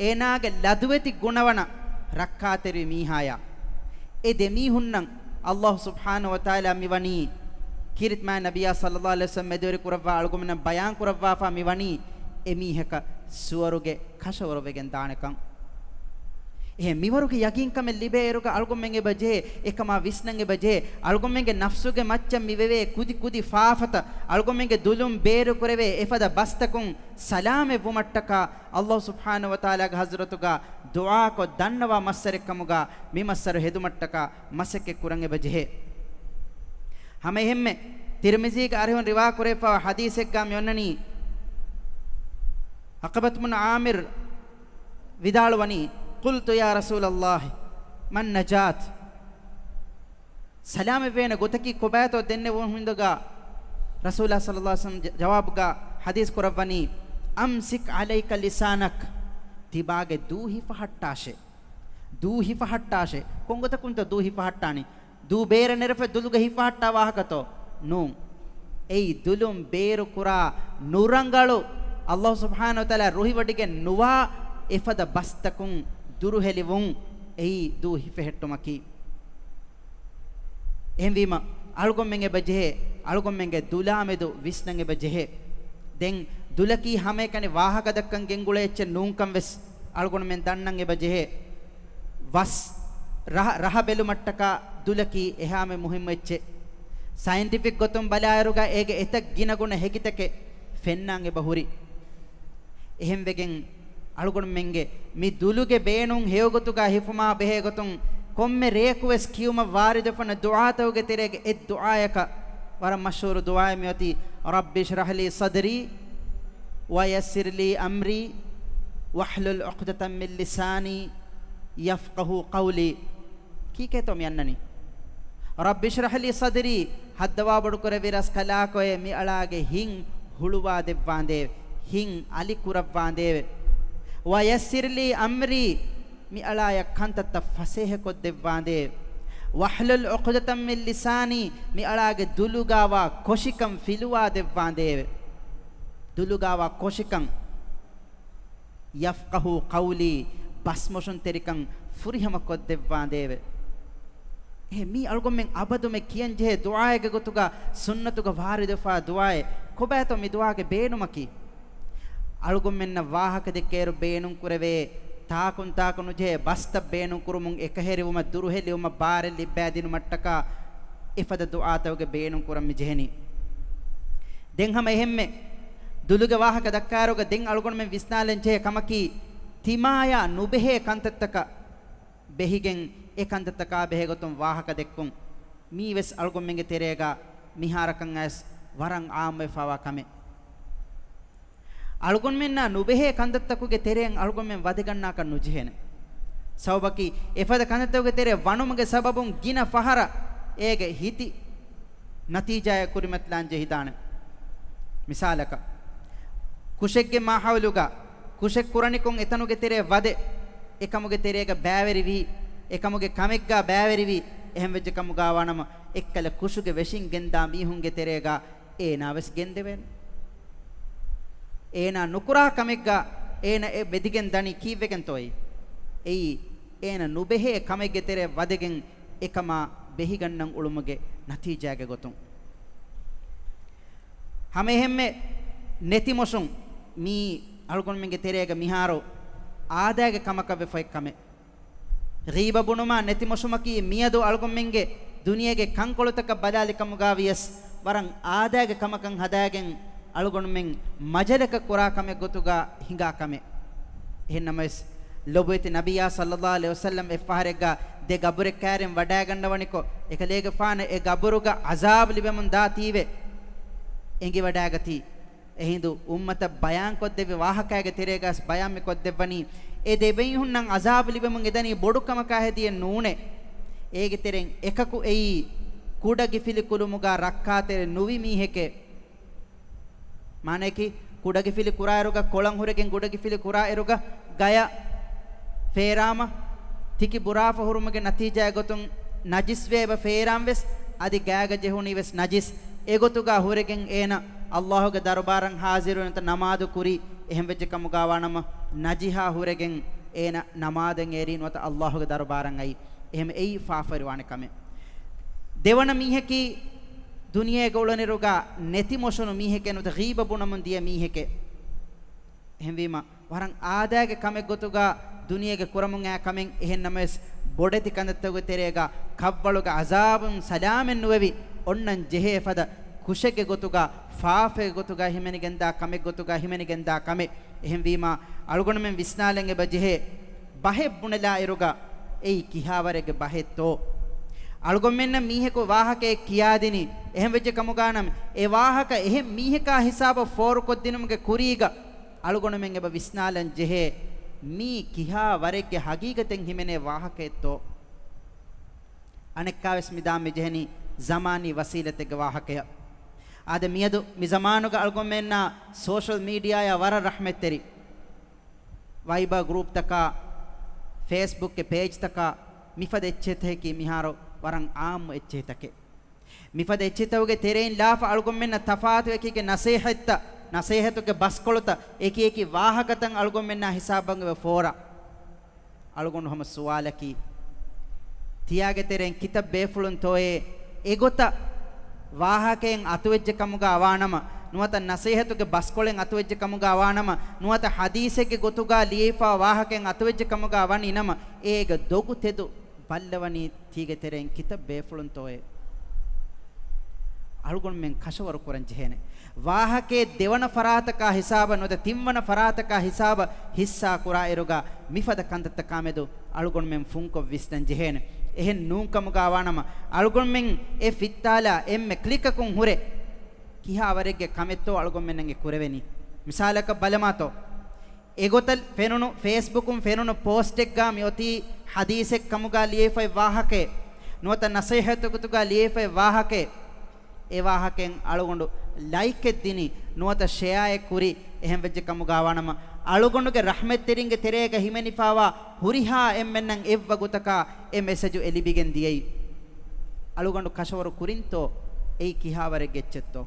އޭނާގެ ލަދުވެތި ގުނަވަނަށް ރައްކާތެރިވި މީހާޔާ، އެ ދެމީހުންނަށް ﷲ ސުބްޙާނަހޫ ވަތަޢާލާ މިވަނީ، ކީރިތި މާތް ނަބިއްޔާ ޞައްލައްލާހު ޢަލައިހި ވަސައްލަމް މެދުވެރި ކުރައްވާ އަޅުގަނޑުމެންނަށް ބަޔާން ކުރައްވާފަ މިވަނީ، އެމީހަކަށް ސުވަރުގެ ކަށަވަރުވެގެން ދާނެކަން. އެހެން މިވަރުގެ ޔަގީންކަމެއް ލިބޭއިރުގަ އަޅުގަނޑުމެން އެބަ ޖެހޭ، އެކަމާ ވިސްނަން އެބަ ޖެހޭ، އަޅުގަނޑުމެންގެ ނަފްސުގެ މައްޗަށް މި ވެވޭ ކުދި ކުދި ފާފަތައް، އަޅުގަނޑުމެންގެ ދުލުން ބޭރު ކުރެވޭ އެފަދަ ބަސްތަކުން ސަލާމަތްވުމަށްޓަކާ، ﷲ ސުބްޙާނަހޫ ވަތަޢާލާގެ ޙަޟްރަތުގަ ދުޢާކޮށް ދަންނަވާ މައްސަރެއްކަމުގަ މި މައްސަރު ހެދުމަށްޓަކާ މަސައްކަތް ކުރަން އެބަ ޖެހޭ. ހަމައެހެންމެ، ތިރްމިޒީގެ އަރިހުން ރިވާކުރެވިފައިވާ ޙަދީޘެއްގަ މި އޮންނަނީ، ޢުޤްބަތު ބުނު ޢާމިރު ވިދާޅުވަނީ، قلت يا رسول الله، ما النجاة؟ ސަލާމަތްވޭނެ ގޮތަކީ ކޮބާތޯ ދެންނެވުނު ހިނދުގަ، ރަސޫލާ ޞައްލަﷲ ޢަލައިހި ވަސައްލަމަ ޖަ-، ޖަވާބުގަ ޙަދީޘް ކުރައްވަނީ، أمسك عليك لسانك، ތިބާގެ ދޫ ހިފަހައްޓާށޭ. ދޫ ހިފަހައްޓާށޭ. ކޮންގޮތަކުންތޯ ދޫ ހިފަހައްޓާނީ؟ ދޫ ބޭރަށް ނެރެފަ ދުލުގަ ހިފަހައްޓާ ވާހަކަތޯ؟ ނޫން. އެއީ ދުލުން ބޭރުކުރާ ނުރަނގަޅު، ﷲ ސުބްޙާނަހޫ ވަތަޢާލާ ރުހިވޮޑިގެން ނުވާ އެފަދަ ބަސްތަކުން ދުރުހެލިވުން، އެއީ ދޫ ހިފެހެއްޓުމަކީ. އެހެންވީމަ، އަޅުގަނޑުމެން އެބަ ޖެހޭ، އަޅުގަނޑުމެންގެ ދުލާމެދު ވިސްނަން އެބަ ޖެހޭ. ދެން ދުލަކީ ހަމައެކަނި ވާހަކަދައްކަން ގެންގުޅޭ އެއްޗެއް ނޫންކަން ވެސް އަޅުގަނޑުމެން ދަންނަން އެބަ ޖެހޭ. ވަސް ރަހަ، ރަހަ ބެލުމަށްޓަކާ ދުލަކީ އެހާމެ މުހިއްމު އެއްޗެއް. ސައިންޓިފިކް ގޮތުން ބަލާއިރުގަ އޭގެ އެތައް ގިނަގުނަ ހެކިތަކެއް ފެންނާން އެބަ ހުރި. އެހެންވެގެން އަޅުގަނޑުމެންގެ މި ދުލުގެ ބޭނުން ހެޔޮގޮތުގަ ހިފުމާ ބެހޭ ގޮތުން ކޮންމެ ރެޔަކުވެސް ކިޔުމަށް ވާރިދުވެފަން ދުޢާތަކުގެ ތެރޭގެ އެއް ދުޢާޔަކަށް ވަރަށް މަޝްހޫރު ދުޢާއެއް މިއޮތީ، رب اشرح لي صدري ويسر لي أمري واحلل عقدة من لساني يفقهوا قولي. ކީކޭތޯ މި އަންނަނީ؟ رب اشرح لي صدري، ހައްދަވާ ބޮޑުކުރެއްވި ރަސްކަލާކޮއެ، މި އަޅާގެ ހިތް ހުޅުވާ ދެއްވާނދޭވެ، ހިތް އަލި ކުރައްވާނދޭވެ. ويسر لي أمري، މި އަޅާޔަށް ކަންތައްތައް ފަސޭހަކޮށްދެއްވާނދޭވެ. واحلل عقدة من لساني، މި އަޅާގެ ދުލުގާވާ ކޮށިކަން ފިލުވާ ދެއްވާނދޭވެ. ދުލުގާވާ ކޮށިކަން، يفقهوا قولي، ބަސްމޮށުންތެރިކަން ފުރިހަމަ ކޮށްދެއްވާނދޭވެ. އެހެ، މީ އަޅުގަނޑުމެން އަބަދުމެ ކިޔަންޖެހޭ ދުޢާއެއްގެ ގޮތުގަ ސުންނަތުގަ ވާރިދުވެފާ ދުޢާއެއް. ކޮބާތޯ މި ދުޢާގެ ބޭނުމަކީ؟ އަޅުގަނޑުމެންނަށް ވާހަކަ ދެއްކޭއިރު ބޭނުން ކުރެވޭ، ތާކުން ތާކު ނުޖެހޭ ބަސްތައް ބޭނުން ކުރުމުން، އެކަހެރިވުމަށް ދުރުހެލިވުމަށް ބާރެއް ލިއްބައިދިނުމަށްޓަކާ އެފަދަ ދުޢާތަކުގެ ބޭނުން ކުރަން މި ޖެހެނީ. ދެން ހަމަ އެހެންމެ ދުލުގެ ވާހަކަ ދައްކާއިރުގަ ދެން އަޅުގަނޑުމެން ވިސްނާލަން ޖެހޭ ކަމަކީ، ތިމާޔާ ނުބެހޭ ކަންތައްތަކަށް ބެހިގެން އެ ކަންތައްތަކާ ބެހޭގޮތުން ވާހަކަ ދެއްކުން. މީވެސް އަޅުގަނޑުމެންގެ ތެރޭގަ މިހާރަކަށް އައިސް ވަރަށް އާއްމުވެފާވާ ކަމެއް. އަޅުގަނޑުމެންނާ ނުބެހޭ ކަންތައްތަކުގެ ތެރެއިން އަޅުގަނޑުމެން ވަދެގަންނާކަށް ނުޖެހޭނެ. ސަބަބަކީ، އެފަދަ ކަންތައްތަކުގެ ތެރެއަށް ވަނުމުގެ ސަބަބުން ގިނަ ފަހަރަށް އޭގެ ހިތި ނަތީޖާއެއް ކުރިމަތިލާން ޖެހިދާނެ. މިސާލަކަށް، ކުށެއްގެ މާހައުލުގަ ކުށެއް ކުރަނިކޮށް އެތަނުގެ ތެރޭ ވަދެ، އެކަމުގެ ތެރޭގަ ބައިވެރިވީ، އެކަމުގެ ކަމެއްގަ ބައިވެރިވީ، އެހެންވެއްޖެ ކަމުގަ ވާނަމަ، އެއްކަލަ ކުށުގެ ވެށިން ގެންދާ މީހުންގެ ތެރޭގަ އޭނާ ވެސް ގެންދެވޭނެ. އޭނާ ނުކުރާ ކަމެއްގަ އޭނަ އެ ވެދިގެން ދަނީ ކީއްވެގެންތޯއޭ؟ އެއީ އޭނަ ނުބެހޭ ކަމެއްގެ ތެރެއަށް ވަދެގެން އެކަމާ ބެހިގަންނަން އުޅުމުގެ ނަތީޖާގެ ގޮތުން. ހަމައެހެންމެ ނެތިމޮށުން މީ އަޅުގަނޑުމެންގެ ތެރޭގަ މިހާރު އާދައިގެ ކަމަކަށް ވެފައި ކަމެއް. ޣީބަ ބުނުމާ ނެތިމޮށުމަކީ މިއަދު އަޅުގަނޑުމެންގެ ދުނިޔޭގެ ކަންކޮޅުތަކަށް ބަލާލި ކަމުގަ ވިޔަސް، ވަރަށް އާދައިގެ ކަމަކަށް ހަދާގެން އަޅުގަނޑުމެން މަޖަލަކަށް ކުރާ ކަމެއް ގޮތުގަ ހިނގާ ކަމެއް. އެހެން ނަމަވެސް، ލޮބުވެތި ނަބިއްޔާ ޞައްލަﷲ ޢަލައިހި ވަސައްލަމް އެއްފަހަރެއްގަ ދެ ގަބުރެއް ކައިރިން ވަޑައިގަންނަވަނިކޮށް، އެކަލޭގެފާނަށް އެ ގަބުރުގަ ޢަޒާބު ލިބެމުން ދާތީވެ އެނގިވަޑައިގަތީ. އެހިނދު އުއްމަތަށް ބަޔާންކޮށްދެއްވި ވާހަކައިގެ ތެރޭގަސް ބަޔާން މި ކޮށްދެއްވަނީ، އެ ދެބޭފުޅުންނަށް ޢަޒާބު ލިބެމުން އެދަނީ ބޮޑު ކަމަކާ ހެދިޔެއް ނޫނޭ. އޭގެ ތެރެއިން އެކަކު އެއީ، ކުޑަގިފިލި ކުރުމުގަ ރައްކާތެރި ނުވި މީހެކޭ. މާނަޔަކީ، ކުޑަގިފިލި ކުރާއިރުގަ ކޮޅަން ހުރެގެން ކުޑަގިފިލި ކުރާއިރުގަ ގަޔަށް ފޭރާމަ، ތިކި ބުރާފަ ހުރުމުގެ ނަތީޖާއެއް ގޮތުން ނަޖިސްވެ އެބަ ފޭރާން ވެސް، އަދި ގާގަ ޖެހުނީ ވެސް ނަޖިސް. އެގޮތުގަ ހުރެގެން އޭނަ ﷲ ގެ ދަރުބާރަށް ޙާޟިރުވެ ނުވަތަ ނަމާދު ކުރީ، އެހެން ވެއްޖެ ކަމުގަ ވާނަމަ، ނަޖިހާ ހުރެގެން އޭނަ ނަމާދަށް އޭރީ ނުވަތަ ﷲ ގެ ދަރުބާރަށް އައީ. އެހެން އެއީ ފާފަވެރިވާނެ ކަމެއް. ދެވަނަ މީހަކީ ދުނިޔޭގަ އުޅުނިރުގަ ނެތި މޮށުނު މީހެކޭ ނުވަތަ ޣީބަ ބުނަމުން ދިޔަ މީހެކޭ. އެހެންވީމަ، ވަރަށް އާދައިގެ ކަމެއް ގޮތުގަ ދުނިޔޭގެ ކުރަމުން އައި ކަމެއް. އެހެން ނަމަވެސް، ބޮޑެތި ކަންތައްތަކުގެ ތެރޭގަ ކަށްވަޅުގެ އަޒާބުން ސަލާމަތް ނުވެވި، އޮންނަން ޖެހޭ ފަދަ ކުށެއްގެ ގޮތުގަ، ފާފައެއް ގޮތުގަ ހިމެނިގެންދާ ކަމެއް ގޮތުގަ ހިމެނިގެންދާ ކަމެއް. އެހެންވީމާ، އަޅުގަނޑުމެން ވިސްނާލަން އެބަ ޖެހޭ، ބަހެއް ބުނެލާއިރުގަ އެއީ ކިހާވަރެއްގެ ބަހެއްތޯ؟ އަޅުގަނޑުމެންނަށް މީހަކު ވާހަކައެއް ކިޔާދިނީ، އެހެން ވެއްޖެ ކަމުގާ ނަމަ، އެ ވާހަކަ އެހެން މީހަކާ ހިސާބަށް ފޯރުކޮށްދިނުމުގެ ކުރީގަ، އަޅުގަނޑުމެން އެބަ ވިސްނާލަން ޖެހޭ، މީ ކިހާ ވަރެއްގެ ހަގީގަތެއް ހިމެނޭ ވާހަކައެއްތޯ؟ އަނެއްކާވެސް މިދާ މި ޖެހެނީ ޒަމާނީ ވަސީލަތެއްގެ ވާހަކަޔަށް. އާދެ، މިއަދު މި ޒަމާނުގަ އަޅުގަނޑުމެންނާ ސޯޝަލް މީޑިއާޔާ ވަރަށް ރަޙްމަތްތެރި. ވައިބާ ގްރޫޕްތަކާ، ފޭސްބުކްގެ ޕޭޖްތަކާ، މިފަދަ އެއްޗެތަކަކީ މިހާރު ވަރަށް އާއްމު އެއްޗެތަކެއް. މިފަދަ އެއްޗިތަކުގެ ތެރެއިން ލާފަ އަޅުގަނޑުމެންނަށް ތަފާތު އެކި އެކި ނަސޭހަތްތައް، ނަސޭހަތުގެ ބަސްކޮޅުތައް، އެކި އެކި ވާހަކަތައް އަޅުގަނޑުމެންނާ ހިސާބަށް އެބަ ފޯރާ. އަޅުގަނޑު ހަމަ ސުވާލަކީ، ތިޔާގެ ތެރެއިން ކިތައް ބޭފުޅުންތޯއޭ އެގޮތަށް ވާހަކައެއް އަތުވެއްޖެ ކަމުގަ ވާނަމަ، ނުވަތަ ނަސޭހަތުގެ ބަސްކޮޅެއް އަތުވެއްޖެ ކަމުގަ ވާނަމަ، ނުވަތަ ޙަދީޘެއްގެ ގޮތުގަ ލިޔެފާ ވާހަކައެއް އަތުވެއްޖެ ކަމުގަ ވަނީ ނަމަ، އޭގެ ދޮގު ތެދު ބައްލަވަނީ ތީގެ ތެރެއިން ކިތައް ބޭފުޅުންތޯއޭ؟ އަޅުގަނޑުމެން ކަށަވަރު ކުރަން ޖެހޭނެ. ވާހަކައެއް ދެވަނަ ފަރާތަކާ ހިސާބަށް ނުވަތަ ތިންވަނަ ފަރާތަކާ ހިސާބަށް ހިއްސާ ކުރާއިރުގަ މިފަދަ ކަންތައްތަކާމެދު އަޅުގަނޑުމެން ފުންކޮށް ވިސްނަން ޖެހޭނެ. އެހެން ނޫންކަމުގަ ވާނަމަ، އަޅުގަނޑުމެން އެ ފިއްތާލާ އެންމެ ކްލިކަކުން ހުރެ ކިހާވަރެއްގެ ކަމެއްތޯ އަޅުގަނޑުމެންނަށް އެ ކުރެވެނީ. މިސާލަކަށް ބަލަމާތޯ، އެގޮތަށް ފެނުނު، ފޭސްބުކުން ފެނުނު ޕޯސްޓެއްގަ މިއޮތީ ޙަދީޘެއް ކަމުގަ ލިޔެފައި ވާހަކައެއް، ނުވަތަ ނަސޭހަތު ގޮތުގަ ލިޔެފައި ވާހަކައެއް. އެ ވާހަކައިން އަޅުގަނޑު ލައިކެއް ދިނީ، ނުވަތަ ޝެއާއެއް ކުރީ، އެހެން ވެއްޖެ ކަމުގަ ވާނަމަ، އަޅުގަނޑުގެ ރަޙްމަތްތެރިންގެ ތެރޭގަ ހިމެނިފާވާ ހުރިހާ އެންމެންނަށް އެއްވަގުތަކާ އެ މެސެޖު އެ ލިބިގެން ދިޔައީ. އަޅުގަނޑު ކަށަވަރު ކުރިންތޯ އެއީ ކިހާވަރެއްގެ އެއްޗެއްތޯ؟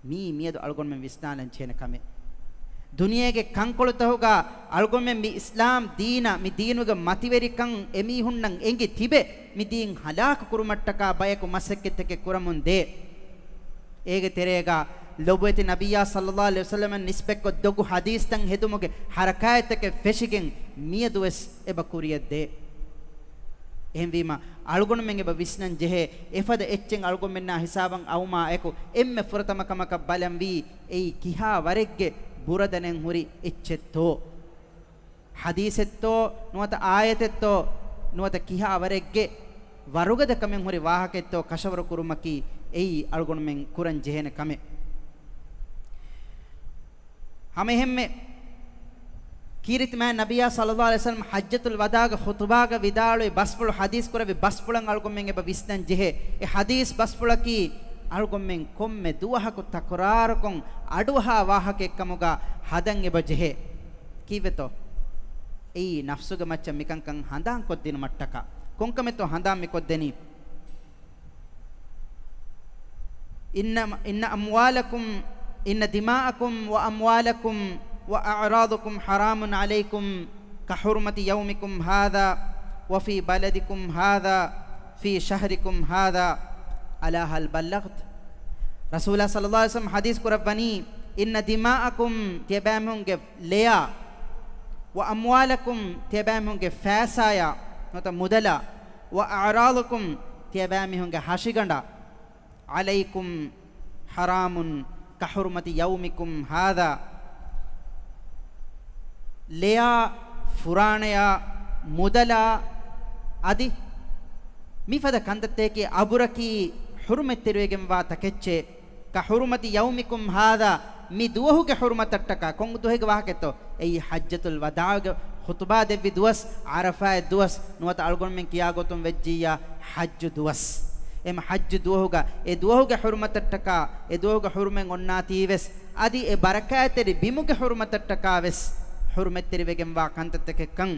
މީ މިއަދު އަޅުގަނޑުމެން ވިސްނާލަން ޖެހޭނެ ކަމެއް. ދުނިޔޭގެ ކަންކޮޅުތަކުގަ އަޅުގަނޑުމެން މި އިސްލާމް ދީނަށް، މި ދީނުގެ މަތިވެރިކަން އެމީހުންނަށް އެނގި ތިބެ، މި ދީން ހަލާކު ކުރުމަށްޓަކާ ބަޔަކު މަސައްކަތްތަކެއް ކުރަމުން ދޭ. އޭގެ ތެރޭގަ ލޮބުވެތި ނަބިއްޔާ ޞައްލައްލާހު ޢަލައިހި ވަސައްލަމަށް ނިސްބަތްކޮށް ދޮގު ޙަދީޘްތައް ހެދުމުގެ ޙަރަކާތްތަކެއް ފެށިގެން މިއަދުވެސް އެބަ ކުރިޔަށް ދޭ. އެހެންވީމަ، އަޅުގަނޑުމެން އެބަ ވިސްނަން ޖެހޭ، އެފަދަ އެއްޗެއް އަޅުގަނޑުމެންނާ ހިސާބަށް އައުމާ އެކު، އެންމެ ފުރަތަމަ ކަމަކަށް ބަލަންވީ، އެއީ ކިހާ ވަރެއްގެ ބުރަދަނެއް ހުރި އެއްޗެއްތޯ؟ ޙަދީޘެއްތޯ، ނުވަތަ އާޔަތެއްތޯ، ނުވަތަ ކިހާ ވަރެއްގެ ވަރުގަދަކަމެއް ހުރި ވާހަކައެއްތޯ ކަށަވަރު ކުރުމަކީ، އެއީ އަޅުގަނޑުމެން ކުރަން ޖެހޭނެ ކަމެއް. ހަމައެހެންމެ، ކީރިތި މާތް ނަބިއްޔާ ޞައްލައްލާހު ޢަލައިހި ވަސައްލަމަ ޙައްޖަތުލް ވަދާގެ ޚުޠުބާގަ ވިދާޅުވި ބަސްފުޅު، ޙަދީޘް ކުރެއްވި ބަސްފުޅަށް އަޅުގަނޑުމެން އެބަ ވިސްނަން ޖެހޭ. އެ ޙަދީޘް ބަސްފުޅަކީ އަޅުގަނޑުމެން ކޮންމެ ދުވަހަކު ތަކުރާރުކޮށް އަޑުއަހާ ވާހަކައެއްކަމުގަ ހަދަން އެބަ ޖެހޭ. ކީއްވެތޯ؟ އެއީ ނަފްސުގެ މައްޗަށް މިކަންކަން ހަނދާންކޮށްދިނުމަށްޓަކާ. ކޮންކަމެއްތޯ ހަނދާން މިކޮށްދެނީ؟ إن، إن أموالكم، إن دماءكم وأموالكم وأعراضكم حرام عليكم كحرمة يومكم هذا وفي بلدكم هذا في شهركم هذا. ألا هل بلغت؟ ރަސޫލާ ޞައްލައްލާހު ޢަލައިހި ވަސައްލަމަ ޙަދީޘް ކުރައްވަނީ، إن دماءكم، ތިޔަބައިމީހުންގެ ލެޔާ، وأموالكم، ތިޔަބައިމީހުންގެ ފައިސާޔާ ނުވަތަ މުދަލާ، وأعراضكم، ތިޔަބައިމީހުންގެ ހަށިގަނޑާ، عليكم حرام كحرمة يومكم هذا. ލެޔާ، ފުރާނަޔާ، މުދަލާ އަދި މިފަދަ ކަންތައްތަކެއް އަބުރަކީ ޙުރުމަތްތެރިވެގެންވާ ތަކެއްޗެއް. كحرمة يومكم هذا، މި ދުވަހުގެ ޙުރުމަތަށްޓަކާ. ކޮން ދުވަހެއްގެ ވާހަކައެއްތޯ؟ އެއީ ޙައްޖަތުލް ވަދާޢުގެ ޚުޠުބާ ދެއްވި ދުވަސް، ޢަރަފާތް ދުވަސް، ނުވަތަ އަޅުގަނޑުމެން ކިޔާ ގޮތުން ވެއްޖިއްޔާ ޙައްޖު ދުވަސް. އެމަ ޙައްޖު ދުވަހުގަ، އެ ދުވަހުގެ ޙުރުމަތަށްޓަކާ، އެ ދުވަހުގެ ޙުރުމަތް އޮންނާތީވެސް، އަދި އެ ބަރަކާތްތެރި ބިމުގެ ޙުރުމަތަށްޓަކާވެސް ޙުރުމަތްތެރިވެގެންވާ ކަންތައްތަކެއްކަން،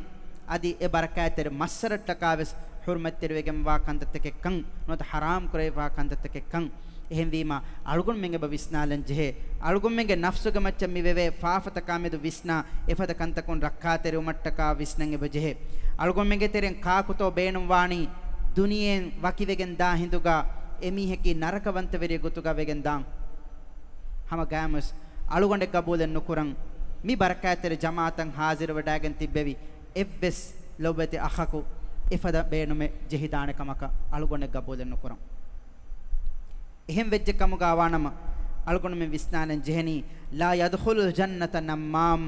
އަދި އެ ބަރަކާތްތެރި މައްސަރަށްޓަކާވެސް ޙުރުމަތްތެރިވެގެންވާ ކަންތައްތަކެއްކަން، ނުވަތަ ޙަރާމް ކުރެވިފާ ކަންތައްތަކެއްކަން. އެހެންވީމާ، އަޅުގަނޑުމެން އެބަ ވިސްނާލަން ޖެހޭ، އަޅުގަނޑުމެންގެ ނަފްސުގެ މައްޗަށް މި ވެވޭ ފާފަތަކާމެދު ވިސްނާ، އެފަދަ ކަންތަކުން ރައްކާތެރިވުމަށްޓަކާ ވިސްނަން އެބަ ޖެހޭ. އަޅުގަނޑުމެންގެ ތެރެއިން ކާކުތޯ ބޭނުންވާނީ ދުނިޔެއިން ވަކިވެގެން ދާ ހިނދުގަ އެމީހަކީ ނަރަކަވަންތަވެރިއެއް ގޮތުގަ ވެގެން ދާން؟ ހަމަ ގާމުވެސް އަޅުގަނޑެއް ގަބޫލެއް ނުކުރަން. މި ބަރަކާތްތެރި ޖަމާޢަތަށް ހާޒިރުވެޑާގެން ތިއްބެވި އެއްވެސް ލޮބުވެތި އަޚަކު އެފަދަ ބޭނުމެއް ޖެހިދާނެ ކަމަކަށް އަޅުގަނޑެއް ގަބޫލެއް ނުކުރަން. އެހެން ވެއްޖެ ކަމުގަ ވާނަމަ، އަޅުގަނޑުމެން ވިސްނާލަން ޖެހެނީ، لا يدخل الجنة نمام،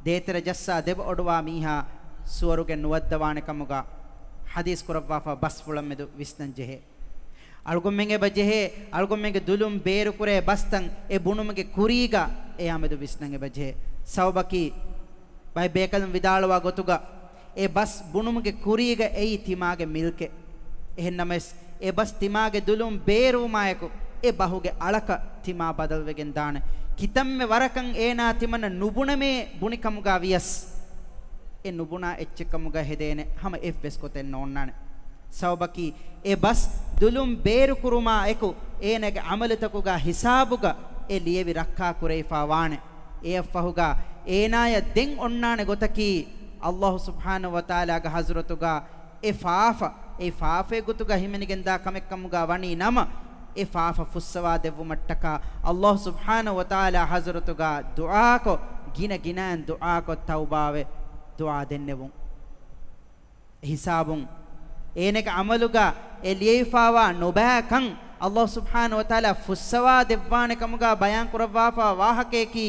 ދޭތެރެ ޖައްސާ ދެބަ އޮޑުވާ މީހާ ސުވަރުގެ ނުވައްދަވާނެ ކަމުގަ ޙަދީޘް ކުރައްވާފަ ބަސްފުޅަށް މެދު ވިސްނަން ޖެހޭ. އަޅުގަނޑުމެން އެބަ ޖެހޭ، އަޅުގަނޑުމެންގެ ދުލުން ބޭރުކުރޭ ބަސްތައް އެ ބުނުމުގެ ކުރީގަ އެޔާ މެދު ވިސްނަން އެބަ ޖެހޭ. ސަބަބަކީ، ބައެއް ބޭކަލުން ވިދާޅުވާ ގޮތުގަ، އެ ބަސް ބުނުމުގެ ކުރީގަ އެއީ ތިމާގެ މިލްކެއް. އެހެން ނަމަވެސް، އެ ބަސް ތިމާގެ ދުލުން ބޭރުވުމާއެކު، އެ ބަހުގެ އަޅަކަށް ތިމާ ބަދަލުވެގެން ދާނެ. ކިތަންމެ ވަރަކަށް އޭނާ ތިމަންނަ ނުބުނަމޭ ބުނި ކަމުގަ ވިޔަސް، އެ ނުބުނާ އެއްޗެއް ކަމުގަ ހެދޭނެ ހަމަ އެއްވެސް ގޮތެއް ނޯންނާނެ. ސަބަބަކީ، އެ ބަސް ދުލުން ބޭރުކުރުމާ އެކު، އޭނާގެ ޢަމަލުތަކުގަ ހިސާބުގަ އެ ލިޔެވި ރައްކާ ކުރެވިފަ ވާނެ. އެއަށްފަހުގަ އޭނާޔަށް ދެން އޮންނާނެ ގޮތަކީ، އައްލާހު ސުބްޙާނަހު ވަތަޢާލާގެ ޙަޟްރަތުގަ އެ ފާފަ، އެ ފާފައެއް ގޮތުގަ ހިމެނިގެންދާ ކަމެއް ކަމުގަ ވަނީ ނަމަ، އެ ފާފަ ފުއްސަވާ ދެއްވުމަށްޓަކާ، އައްލާހު ސުބްޙާނަހު ވަތަޢާލާ ޙަޟްރަތުގަ ދުޢާކޮށް، ގިނަ ގިނައިން ދުޢާކޮށް ތައުބާވެ، ދުޢާ ދެންނެވުން. އެ ހިސާބުން އޭނަގެ ޢަމަލުގަ އެ ލިޔެވިފަވާ ނުބައިކަން އައްލާހު ސުބްޙާނަހު ވަތަޢާލާ ފުއްސަވާ ދެއްވާނެ ކަމުގަ ބަޔާން ކުރައްވާފަ ވާހަކައަކީ،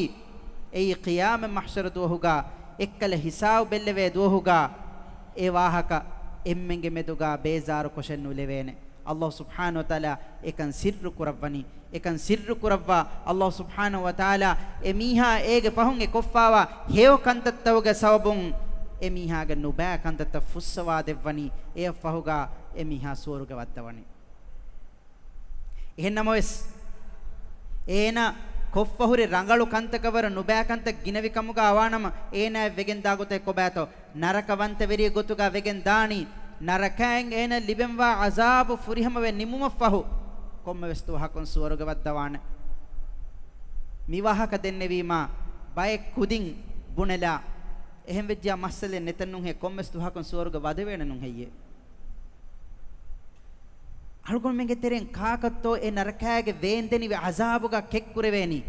އެއީ ޤިޔާމަތް މަޙްޝަރު ދުވަހުގަ އެއްކަލަ ހިސާބު ބެއްލެވޭ ދުވަހުގަ އެ ވާހަކަ އެންމެންގެ މެދުގަ ބޭޒާރު ކޮށެއް ނުލެވޭނެ. އައްލާހު ސުބްޙާނަހު ވަތަޢާލާ އެކަން ސިއްރު ކުރައްވަނީ. އެކަން ސިއްރު ކުރައްވާ، އައްލާހު ސުބްޙާނަހު ވަތަޢާލާ އެ މީހާ އޭގެ ފަހުން އެ ކޮށްފަވާ ހެޔޮ ކަންތައްތަކުގެ ސަބަބުން އެ މީހާގެ ނުބައި ކަންތައްތައް ފުއްސަވާ ދެއްވަނީ. އެއަށްފަހުގަ އެ މީހާ ސުވަރުގެ ވައްދަވަނީ. އެހެން ނަމަވެސް، އޭނަ ކޮށްފަ ހުރި ރަނގަޅު ކަންތަކަށް ވަރަށް ނުބައި ކަންތައް ގިނަވި ކަމުގަ ވާނަމަ، އޭނާއަށް ވެގެންދާ ގޮތެއް ކޮބާތޯ؟ ނަރަކަވަންތަވެރި ގޮތުގަ ވެގެން ދާނީ، ނަރަކައިން އޭނަ ލިބެންވާ ޢަޒާބު ފުރިހަމަވެ ނިމުމަށްފަހު، ކޮންމެވެސް ދުވަހަކުން ސުވަރުގެ ވައްދަވާނެ. މި ވާހަކަ ދެންނެވީމާ، ބައެއް ކުދިން ބުނެލާ، އެހެން ވެއްޖިޔާ މައްސަލައެއް ނެތަން ނޫންހޭ، ކޮންމެސް ދުވަހަކުން ސުވަރުގެ ވަދެވޭނެ ނޫން ހެއްޔޭ؟ އަޅުގަނޑުމެންގެ ތެރެއިން ކާކަށްތޯ އެ ނަރަކާގެ ވޭންދެނިވި ޢަޒާބުގަ ކެތްކުރެވޭނީ؟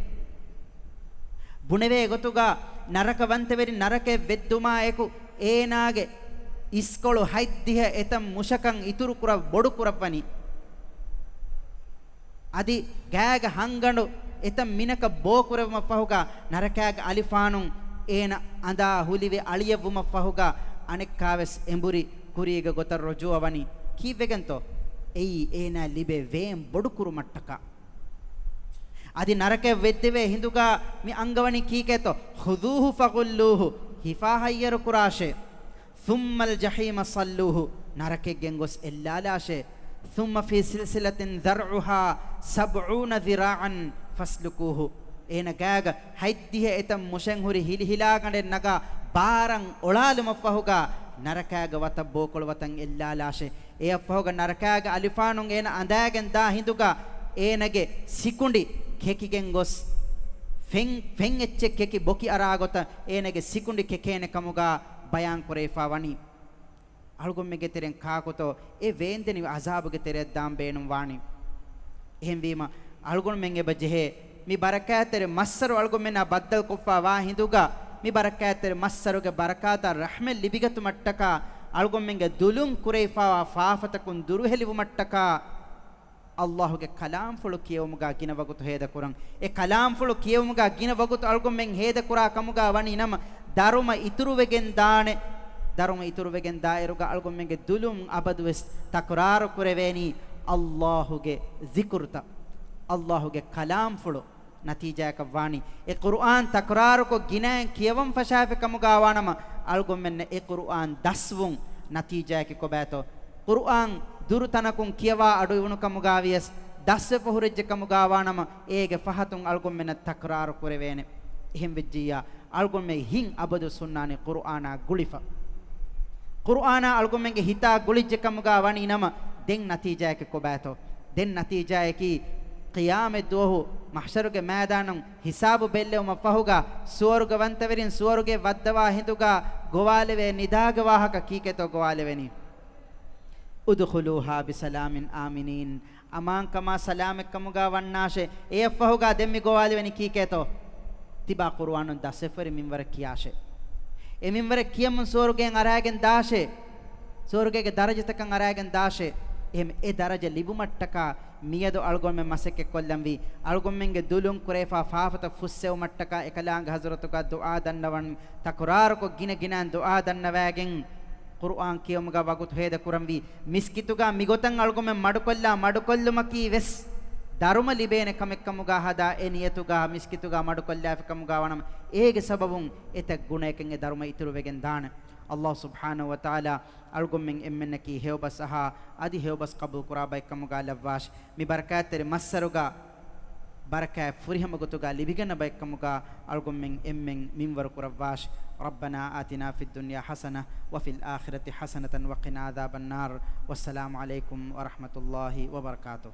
ބުނެވޭ ގޮތުގަ ނަރަކަވަންތަވެރި ނަރަކައެއް ވެއްދުމާއެކު، އޭނާގެ އިސްކޮޅު ހަތްދިހަ އެތައް މުށަކަށް އިތުރުކުރަ ބޮޑުކުރައްވަނީ. އަދި ގާގަ ހަންގަނޑު އެތައް މިނަކަށް ބޯކުރެވުމަށްފަހުގަ، ނަރަކާގެ އަލިފާނުން އޭނަ އަނދާ ހުލިވެ އަޅިއަށްވުމަށްފަހުގަ، އަނެއްކާވެސް އެނބުރި ކުރީގެ ގޮތަށް ރުޖޫޢަވަނީ. ކީއްވެގެންތޯ؟ އެއީ އޭނާ ލިބޭ ވޭން ބޮޑުކުރުމަށްޓަކާ. އަދި ނަރަކައަށް ވެއްދެވޭ ހިނދުގަ މި އަންގަވަނީ ކީކޭތޯ؟ خذوه فغلوه، ހިފާ ހައްޔަރު ކުރާށޭ. ثم الجحيم صلوه، ނަރަކައަށް ގެންގޮސް އެއްލާލާށޭ. ثم في سلسلة ذرعها سبعون ذراعا فاسلكوه، އޭނަ ގާގަ ހަތްދިހަ އެތައް މުށެއް ހުރި ހިލިހިލާގަނޑެއް ނަގާ ބާރަށް އޮޅާލުމަށްފަހުގަ، ނަރަކާގެ ވަތަށް ބޯކޮޅު ވަތަށް އެއްލާލާށޭ. އެއަށްފަހުގަ ނަރަކާގެ އަލިފާނުން އޭނަ އަނދާގެން ދާ ހިނދުގަ އޭނަގެ ސިކުނޑި ކެކިގެން ގޮސް، ފެން، ފެން އެއްޗެއް ކެކި ބޮކި އަރާ ގޮތަށް އޭނަގެ ސިކުނޑި ކެކޭނެ ކަމުގަ ބަޔާން ކުރެވިފަ ވަނީ. އަޅުގަނޑުމެންގެ ތެރެއިން ކާކުތޯ އެ ވޭންދެނިވި ޢަޒާބުގެ ތެރެއަށް ދާން ބޭނުން ވާނީ؟ އެހެންވީމަ، އަޅުގަނޑުމެން އެބަ ޖެހޭ މި ބަރަކާތްތެރި މައްސަރު އަޅުގަނޑުމެންނާ ބައްދަލުކޮށްފަ ވާ ހިނދުގަ، މި ބަރަކާތްތެރި މައްސަރުގެ ބަރަކާތާ ރަޙްމަތް ލިބިގަތުމަށްޓަކާ، އަޅުގަނޑުމެންގެ ދުލުން ކުރެވިފަވާ ފާފަތަކުން ދުރުހެލިވުމަށްޓަކާ، އައްލާހުގެ ކަލާމްފުޅު ކިޔެވުމުގަ ގިނަ ވަގުތު ހޭދަކުރަން. އެ ކަލާމްފުޅު ކިޔެވުމުގަ ގިނަ ވަގުތު އަޅުގަނޑުމެން ހޭދަކުރާ ކަމުގަ ވަނީ ނަމަ، ދަރުމަ އިތުރުވެގެން ދާނެ. ދަރުމަ އިތުރުވެގެން ދާއިރުގަ އަޅުގަނޑުމެންގެ ދުލުން އަބަދުވެސް ތަކުރާރު ކުރެވޭނީ އައްލާހުގެ ޒިކުރުތައް، އައްލާހުގެ ކަލާމްފުޅު ނަތީޖާއަކަށް ވާނީ. އެ ޤުރުއާން ތަކުރާރުކޮށް ގިނައިން ކިޔަވަން ފަށާފި ކަމުގަ ވާނަމަ، އަޅުގަނޑުމެންނަށް އެ ޤުރުއާން ދަސްވުން ނަތީޖާއަކީ ކޮބާތޯ؟ ޤުރުއާން ދުރު ތަނަކުން ކިޔަވާ އަޑު އިވުނު ކަމުގަ ވިޔަސް، ދަސްވެފަ ހުރެއްޖެ ކަމުގަ ވާނަމަ، އޭގެ ފަހަތުން އަޅުގަނޑުމެންނަށް ތަކުރާރު ކުރެވޭނެ. އެހެން ވެއްޖިއްޔާ، އަޅުގަނޑުމެން ހިތް އަބަދު ހުންނާނީ ޤުރުއާނާ ގުޅިފަ. ޤުރުއާނާ އަޅުގަނޑުމެންގެ ހިތާ ގުޅިއްޖެ ކަމުގަ ވަނީ ނަމަ، ދެން ނަތީޖާއަކީ ކޮބާތޯ؟ ދެން ނަތީޖާއަކީ، ޤިޔާމަތް ދުވަހު މަޙްޝަރުގެ މައިދާނުން ހިސާބު ބެއްލެވުމަށް ފަހުގަ، ސުވަރުގަވަންތަވެރިން ސުވަރުގެ ވައްދަވާ ހިނދުގަ ގޮވާލެވޭ ނިދާގެ ވާހަކަ ކީކޭތޯ ގޮވާލެވެނީ؟ ادخلوها بسلام آمنين، އަމާންކަމާ ސަލާމަތްކަމުގަ ވަންނާށޭ. އެއަށްފަހުގަ ދެން މި ގޮވާލެވެނީ ކީކޭތޯ؟ ތިބާ ޤުރުއާނުން ދަސްވެފަ ހުރި މިންވަރަށް ކިޔާށޭ. އެ މިންވަރެއް ކިޔަމުން ސުވަރުގެއަށް އަރާގެން ދާށޭ، ސުވަރުގޭގެ ދަރަޖަތަކަށް އަރާގެން ދާށޭ. އެހެން އެ ދަރަޖަ ލިބުމަށްޓަކާ މިއަދު އަޅުގަނޑުމެން މަސައްކަތް ކޮށްލަންވީ. އަޅުގަނޑުމެންގެ ދުލުން ކުރެވިފާ ފާފަތައް ފުއްސެވުމަށްޓަކާ އެކަލާނގެ ޙަޟްރަތުގަ ދުޢާ ދަންނަވަން، ތަކުރާރުކޮށް ގިނަ ގިނައިން ދުޢާ ދަންނަވައިގެން، ޤުރުއާން ކިޔެވުމުގަ ވަގުތު ހޭދަ ކުރަންވީ. މިސްކިތުގަ މިގޮތަށް އަޅުގަނޑުމެން މަޑުކޮށްލާ މަޑުކޮށްލުމަކީ ވެސް ދަރުމަ ލިބޭނެ ކަމެއްކަމުގަ ހަދާ، އެ ނިޔަތުގަ މިސްކިތުގަ މަޑުކޮށްލާފިކަމުގަ ވަނަމަ، އޭގެ ސަބަބުން އެތައް ގުނަޔަކަށް އެ ދަރުމަ އިތުރުވެގެން ދާނެ. ﷲ ސުބްޙާނަހޫ ވަތަޢާލާ އަޅުގަނޑުމެން އެންމެންނަކީ ހެޔޮބަސް އަހާ، އަދި ހެޔޮބަސް ޤަބޫލުކުރާ ބައެއްކަމުގަ ލައްވާށި. މި ބަރަކާތްތެރި މައްސަރުގަ ބަރަކާތް ފުރިހަމަ ގޮތުގަ ލިބިގަންނަ ބައެއްކަމުގަ އަޅުގަނޑުމެން އެންމެން މިންވަރު ކުރައްވާށި. ربنا آتنا في الدنيا حسنة وفي الآخرة حسنة وقنا عذاب النار. والسلام عليكم ورحمة الله وبركاته.